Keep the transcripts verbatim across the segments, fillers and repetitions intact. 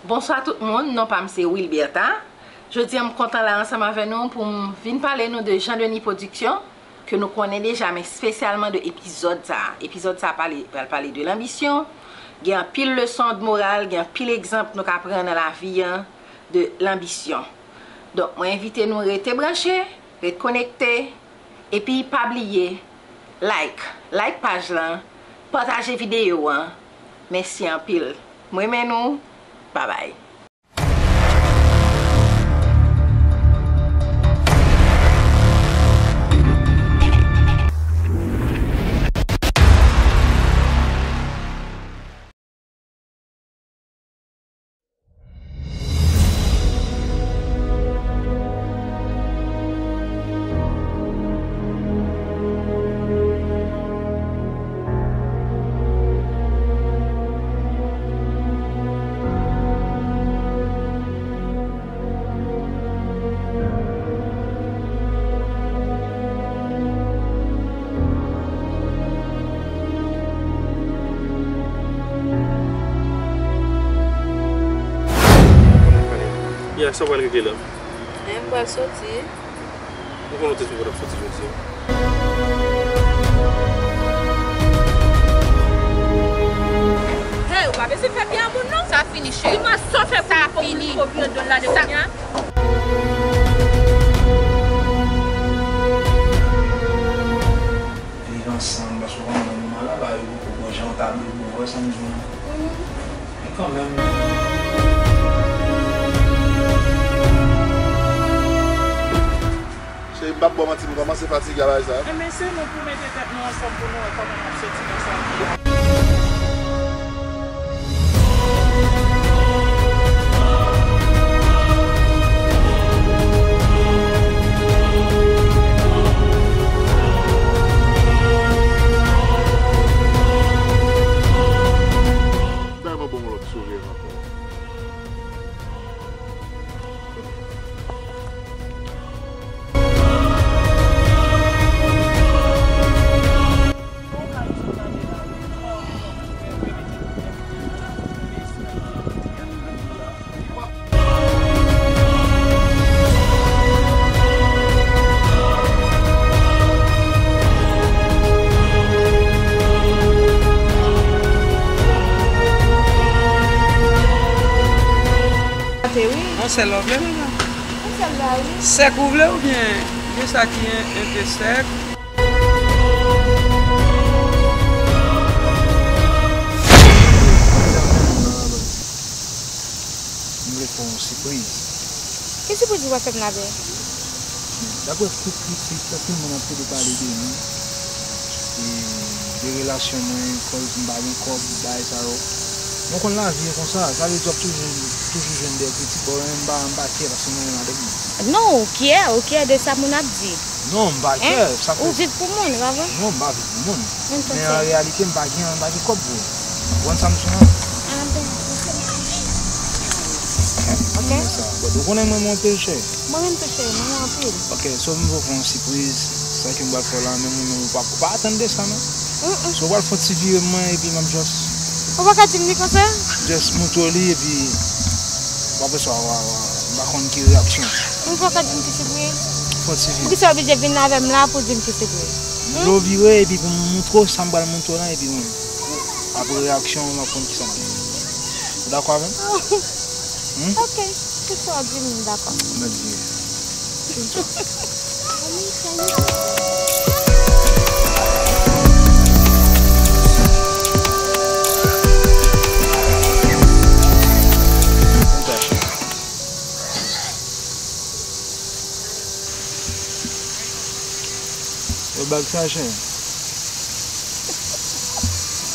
Bonswa tout moun, non pa m se Wilbertha. Jodi a m kontan la ansanm avè nou pou m vin pale nou de Jean Denis Production, ke nou konnen deja, men espesyalman de epizòd sa a. Epizòd sa a pale, pral pale de lanbisyon. Gen anpil leson de moral, gen anpil egzanp nou ka pran nan lavi an de lanbisyon. Donk, mwen envite nou rete branche, rete konekte, epi pa bliye, like, like paj lan, pataje videyo an. Mèsi anpil. M renmen nou. Babay. Ya, sa w pral regle la? Men m pral soti. Ou konnen w te di w p ap soti jodi a. Hey, ou pa bezwen fè byen a moun non. Sa fini, cheri. Di mwen sa w fè pou pou pou vire do l la depi kounya. Viv ansanm, paske w konn nan moman la, bagay yo poko bon jan w ta vle pou w wè sa m di w lan. Men kanmenm. Cheri, m p ap ba w manti, m kòmanse fatige a bagay sa. Enben, se nou pou mete tèt nou ansanm pou nou wè kòman n ap soti nan sa. Bay mwen bon lòt souri ankò. Ate wi. Yon sèl love, non? Yon sèl la, wi. Sèk ou vle oubyen gen sa ki en-, entèsèk? M vle fè w yon sipriz. Ki sipriz ou pral fè m la, bè? Daprè tout kritik, anpil moun ap pede pale de nou, e de relasyon mwen, kòz m pa gen kòb, bagay sa yo. Mwen konn lavi e konsa, sa vle di w ap toujou, toujou jwenn de kritik, bon, mwen menm m pa, m pa kyè paske mwen menm avèk mwen. Non, ou kyè, ou kyè de sa moun ap di. Non, m pa kyè, sa fè. Ou viv pou moun, pa vre? Non, m pa viv pou moun. Men an reyalite, m pa gen, m pa gen kòb vre. Ou konprann sa m di w lan? Ah, ben, ok. Ou konnen mwen, mwen anpil chè. Mwen menm tou chè, mwen anpil. Ok, so m vle fè yon sipriz, sa ke m pral fè w la, men mwen menm ou pa, ou pa atann de sa, non? Mm, mm. So w pral fè yon ti vire mwen, epi m ap just. Ou pa ka di m li konsa? Just montre w li, epi w ap wè sa, w a, w a, m pa konn ki reyaksyon. Ou pa ka di m ki sipriz? Fè yon ti vire. Poukisa w oblije vin avè m la pou di m ki sipriz? M vle w vire, epi pou m montre w sa m pral montre w lan, epi mwen. Apre reyaksyon w, m ap konn kisa m gen. Ou dakò avè m? Hmm? Ok, si sa w di m, m dakò. Mèt vire. Yo bag sa, chè.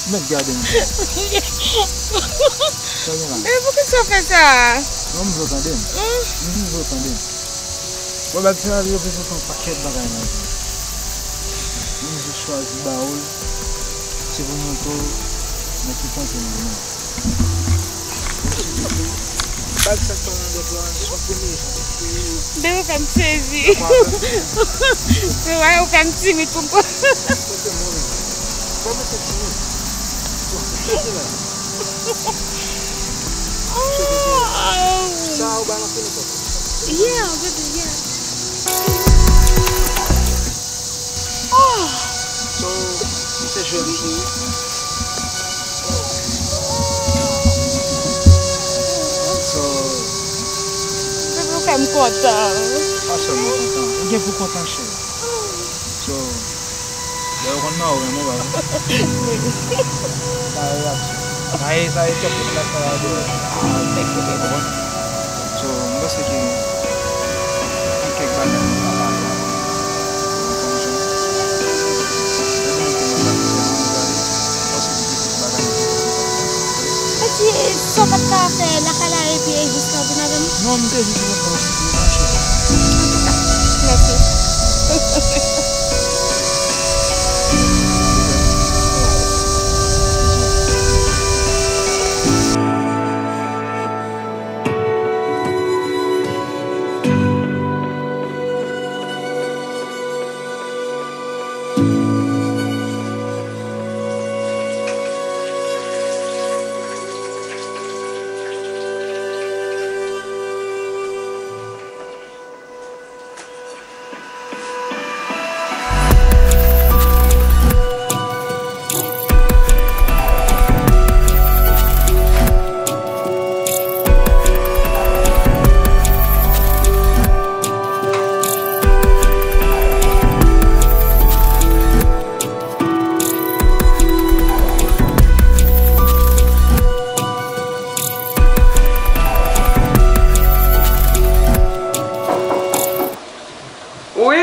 Mèt gade m. Sa gen la? Men poukisa w fè sa? Non, m vle w tande m. Hmm? M vle w tande m. Bon, bag sa yo reprezante yon pakèt bagay nan vi. Mwen jis chwazi ba w l, se pou montre w nan ki pwen ke m ye menm. Bag sa k nan men dòt la, se yon premye jan. Bebe fè m sezi. Se vre, ou fè m timid pou m pran. Kote mwen? Kòman se timid? Bon, kote la? Oh, Sa ou balanse nenpòt. Yeah, baby, yeah. Oh! So, misye joli, cheri. So, baby, ou fè m kontan. Pa sèlman kontan. Ou gen pou kontan, cheri. So, lè yo konn nan ou menm ou pa vre. Sa e reyaksyon. Sa e, sa e kèk lè sa a de. Konprann? So, m panse ke gen kèk bagay nou pa pale ankò. Ou konprann? Depi nou te nan bagay sa, nou pale. M panse ke gen kèk bagay nou te pale. Eti, sa w pa t ka fè lakay la epi e jis nan vin avè m? Non, m te jis vin pran yon ti pye mache. Antouka, mèsi. Wi.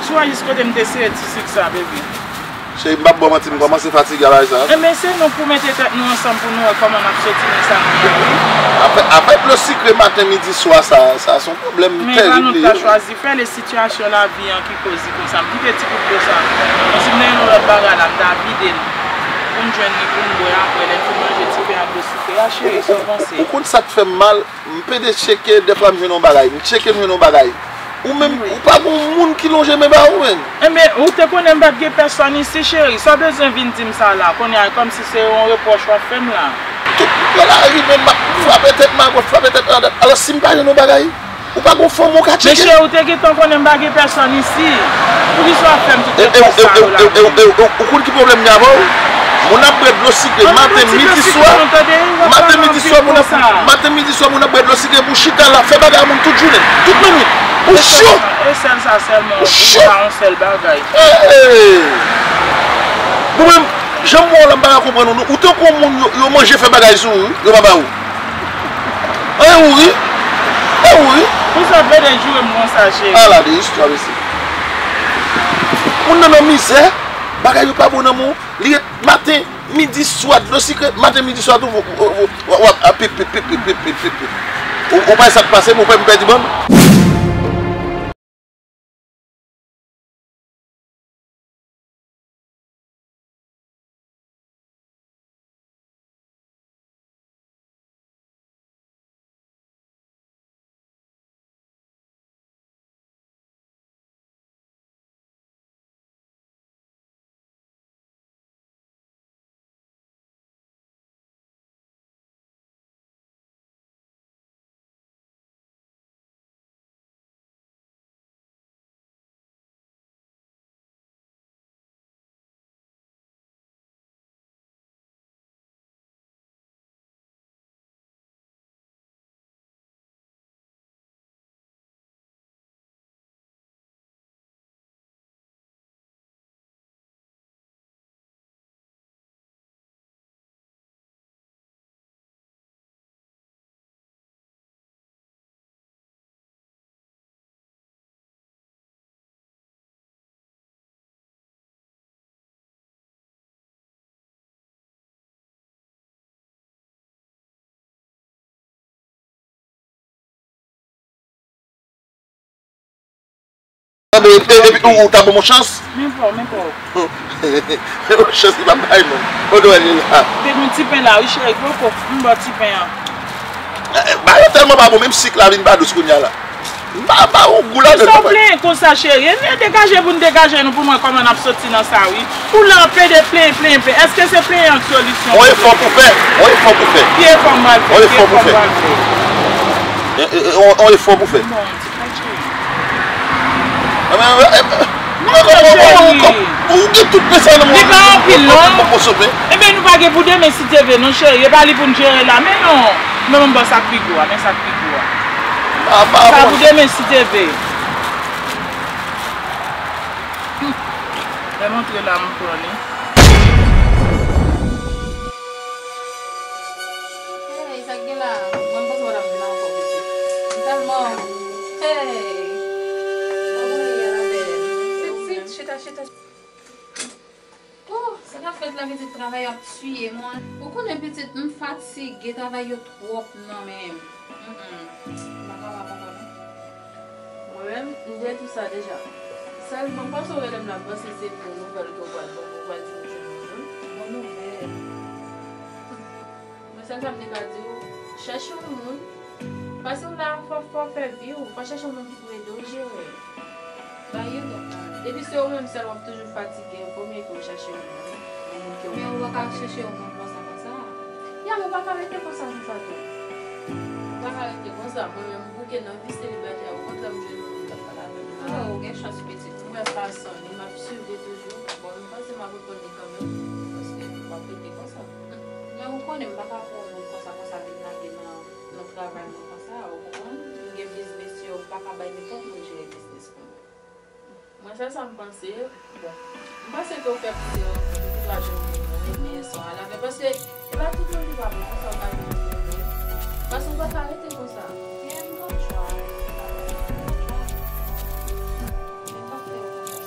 Si w wè jis kote m te sere ti sik sa, baby. Cheri, m p ap ba w manti, m kòmanse fatige a bagay sa. Enben, se nou pou mete tèt nou ansanm pou nou wè kòman n ap soti nan sa nou ye a, wi. Afè, afè dlo sikre maten, midi, swa, sa, sa se yon pwoblèm tèrib li ye. Men pa nou t ka chwazi fè, le sitiyasyon lavi an ki koz li konsa. M kite ti kout dlo sa. Bon, si m te gen yon lòt bagay la, m ta vide l. Pou n jwenn li, pou n bwè apre, lè n fin manje ti pen ak dlo sikre a, cheri, sa w panse? Ou, ou, ou konn sa k fè m mal? M pede tcheke, dèfwa m jwenn yon bagay. M tcheke, m jwenn yon bagay. Ou menm, ou pa gon moun ki lonje men ba ou, menn. Enben, ou te konnen m pa t gen pèsòn isi, cheri. Sa w bezwen vin di m sa la? Kounye a, e kòmsi se yon repwòch w ap fè m la. Tout lè la rive, m ap frape tèt m agòch, frape tèt m adwat. Alò, si m pa jwenn yon bagay, ou pa gon fanm ou ka tcheke? Men cheri, ou te gentan konnen m pa gen pèsòn isi. Poukisa w ap fè m tout repwòch sa yo la menm? Ou konn ki pwoblèm m gen avè w? Moun ap bwè dlo sikre maten, midi, swa. Maten, midi, swa, moun ap, maten, midi, swa, moun ap bwè dlo sikre pou chita la, fè bagay a moun tout jounen, tout mennit. Ou cho! E sèl sa sèlman, ou cho! Ou pa yon sèl bagay. Hey! Ou menm, jan m wè w la, m pa ka konprann ou, non. Ou tankou yon moun yo, yo manje fè bagay sou ou, wi, yo pa ba ou. An, e ou ri. E ou ri. Poukisa w plede joure m konsa, cheri? Ala de istwa, mesye. Moun nan nan mizè, bagay yo pa bon nan men w. Li ret maten, midi, swa, dlo sikre, maten, midi, swa tou, w, w, w, w ap pip, pip, pip. Ou, ou pa wè sa k pase m, ou fè m pèdi bann. E, e, epi ou, ou ta ban m yon chans? Men pa w, men pa w. Yon chans li p ap bay non. Kote w wè li la? Te gen yon ti pen la, wi, cheri, poko. M ba w ti pen an. Eh, eh, bagay yo tèlman pa bon, menm sik la vin pa dous kounye a la. M pa, pa yon gou ladan l, papa. Sa w plenyen konsa, cheri? E degaje pou n degaje nou, pou n wè kòman n ap soti nan sa, wi. Ou la ap pede plenyen, plenyen, plenyen. Èske se plenyen an k solisyon? On efò pou fè. On efò pou fè. Ki efò m pral fè? On efò pou fè. Ki efò m pral fè? Eh, eh, eh, on, on efò pou fè. Bon, ti frè cheri. Eh, eh, eh, eh, non, non, non, non, non, non, ou gen tout pesan nan mond. Li pa anpil, non. Ebyen, nou pa gen pou demen, si Dye vle, non, cheri. E pa li pou n jere la, men non. Men m ba w sa k pi gwo a, men sa k pi gwo a. Sa pou demen, si Dye vle. Lè m antre la, m pran li. Hey, sa k gen la? Mwen, m panse w t ap vin ankò, pitit. M tèlman, hey! Kòman w ye la, bèl? Pitit, chita, chita. Oh, sa k ap fèt la, pitit, travay ap tiye mwen. Ou konnen, pitit, m fatige, travay yo twòp nan men m. Mm, mm. M pa kapab ankò, non. Mwen menm, m gen tout sa deja. Sèlman, m panse w rele m la, m panse se pou nouvèl ke w pral ban mwen, ou pral di m ou jwenn yon moun. Bon nouvèl. Mwen, sèl sa m te ka di w, chèche yon moun. Pase w la, fò, fò w fè vi w, fò w chèche yon moun ki pou ede w jere. Ba yo non. Depi se ou menm sèl w ap toujou fatige, fò miye ke w chache yon moun, yon moun ke w renmen. Men ou pa ka chache yon moun konsa, konsa. Ya, men w pa ka rete konsa, konsa tou. W pa ka rete konsa. Mwen menm, m bouke nan vi selibatè a. Okontrè, m jwenn yon moun k ap pale avè m la. Ou gen chans, pitit. M wè fason li, m ap swiv li toujou. Bon, m panse m ap reponn li kanmenm, paske m p ap rete konsa. Men ou konnen, m pa ka pran yon moun konsa, konsa, vin lage nan, nan travay mwen konsa, ou konprann? M gen biznis yo, m pa ka bay nenpòt moun jere biznis pou mwen. Mwen, sèl sa m panse, bon, m panse ke w fè plizyè rankontre, ou va jwenn moun ou renmen, sa w al avè, paske e pa tout moun ki pa bon konsa, ou ka jwenn moun ou renmen. Paske ou pa ka rete konsa. Yeah, m gon try. M gon try. Men m p ap fè yo konsa.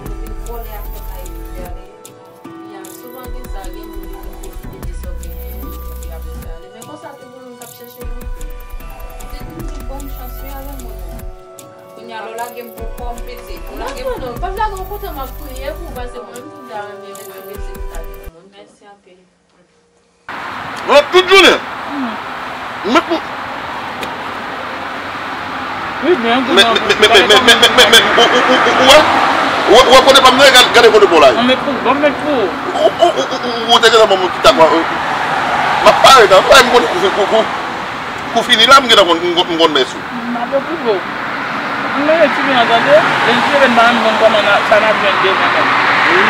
Yo vin vòlè ak kòb la, epi ale. Ya, souvan gen sa, gen moun ki konn pwofite de sa w genyen, epi apre sa, ale. Men konsa, tou pou moun k ap chèche moun. Se toujou bòn chans, wi, avè moun. Kounye a, lè w lage m pou kò m pete. Ou lage m. Non, non, non, pa vle lage m kontan, m ap priye pou ou, paske mwen menm tou m ta renmen lè tou pete pou ta gen moun. Mèsi anpil. Mwen tout jounen. Mwen pou. Wi, men, men, men, men, men, men, men, men, ou, ou, ou, ou, ou wè? Ou wè, ou wè kote pa m nan, gade, gade kote pa w la ye. Mwen met pou, bon, mwen met pou. Ou, ou, ou, ou, ou, ou te gentan ban mwen kit la, m ap pare, m konn kou, kou, kou, kou fini la, m gentan konn, m konn, m konn mès ou. M ap retouve w. M rele ti pen an, tande. Lè m ti pen pa menm konn kòman sa n ap jwenn demen menm. Wi.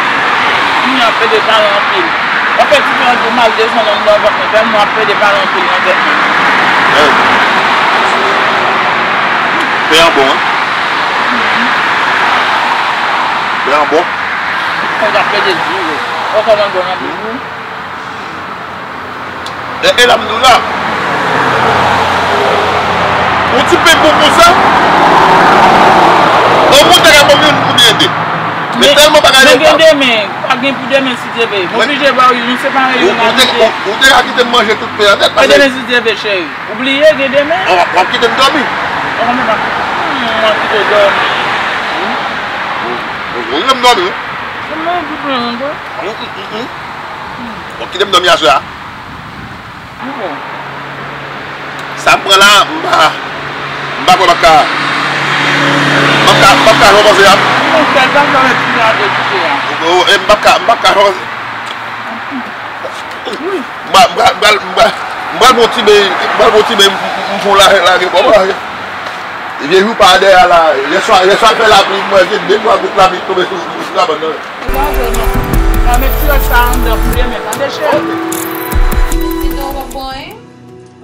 Kounye a ap pede pale anpil. W ap fè ti pen an tou mal desann anndan vant mwen, tèlman w ap pede pale anpil nan tèt mwen. Hey. Pen an bon, wi. Pen an bon. Fò w ap pede di w. Ou kòman bon anpil wi. E, e la m di w la. Yon ti pen pou konsa. Yon moun te ka ban m youn pou byen de. Men tèlman bagay yo pa. Men gen demen, pa gen pou demen si Dye vle. M oblije ba w youn, nou separe youn la nou de. Ou te ka kite m manje tout pen an nèt. Men demen si Dye vle, cheri. Ou bliye gen demen? W ap kite m dòmi. Ou konn pa. M ap kite w dòmi. Ou vle m dòmi, wi. Mwen di pen an ankò. Bon, kite m dòmi aswè a. Bon. Sa m pran la, m pa, m pa kwè m ap ka, m ap ka, m ap ka jan w panse a. Mon chè, sa m fè ti jan de kouche a. O, o, e m p ap ka, m p ap ka jan w panse. M pral, m pral, m pral, m pral pran ti beny, m pral pran ti beny, m, m, m fon lage, lage, bon, lage. Vye jou pa dèyè la, yèswa, yèswa fè lapli, m wè se de twa gout lapli k tonbe sou, sou kabann nan. Ou pa vle non. Sa met ti lòt sa anndan pou demen, tande cheri? Ti dlo w p ap bwè anyen?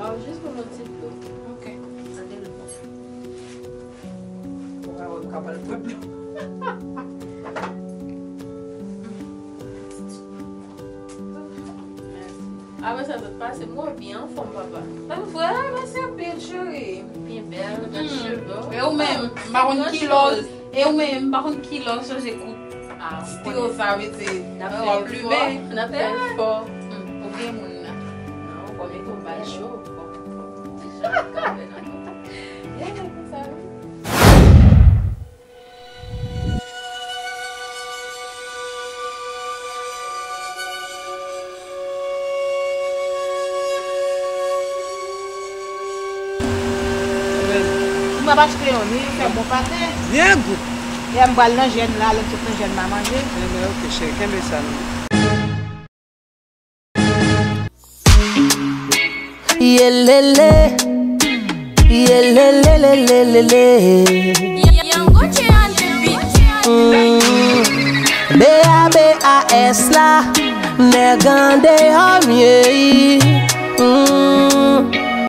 Ah, jis pou yon ti dlo. Ok. Tande l. Ou pa wè m ka pral bwè dlo. Apre sa, zòt pase, mwen byen anfòm, papa. Mwen vrèman, mèsi anpil, cheri. Byen bèl, bèl cheve. E ou menm, m pa konn kilè w, e ou menm, m pa konn kilè w chanje koup style sa, vle di, w ap limen. N ap fè l fò. Ou gen moun nan. Non, ou pa mete w bay cho. Eh, konsa, wi. M ap achte youn, wi, fè bon pate. Byen gou. Yè m pral nan jèn la, lè m sot nan jèn m a manje. Ebyen, ok, cheri, kenbe sa non. Yelele, yelelelelelele. Young Gucci on the beat. Mm. B A B A S la, nèg andeyò m ye.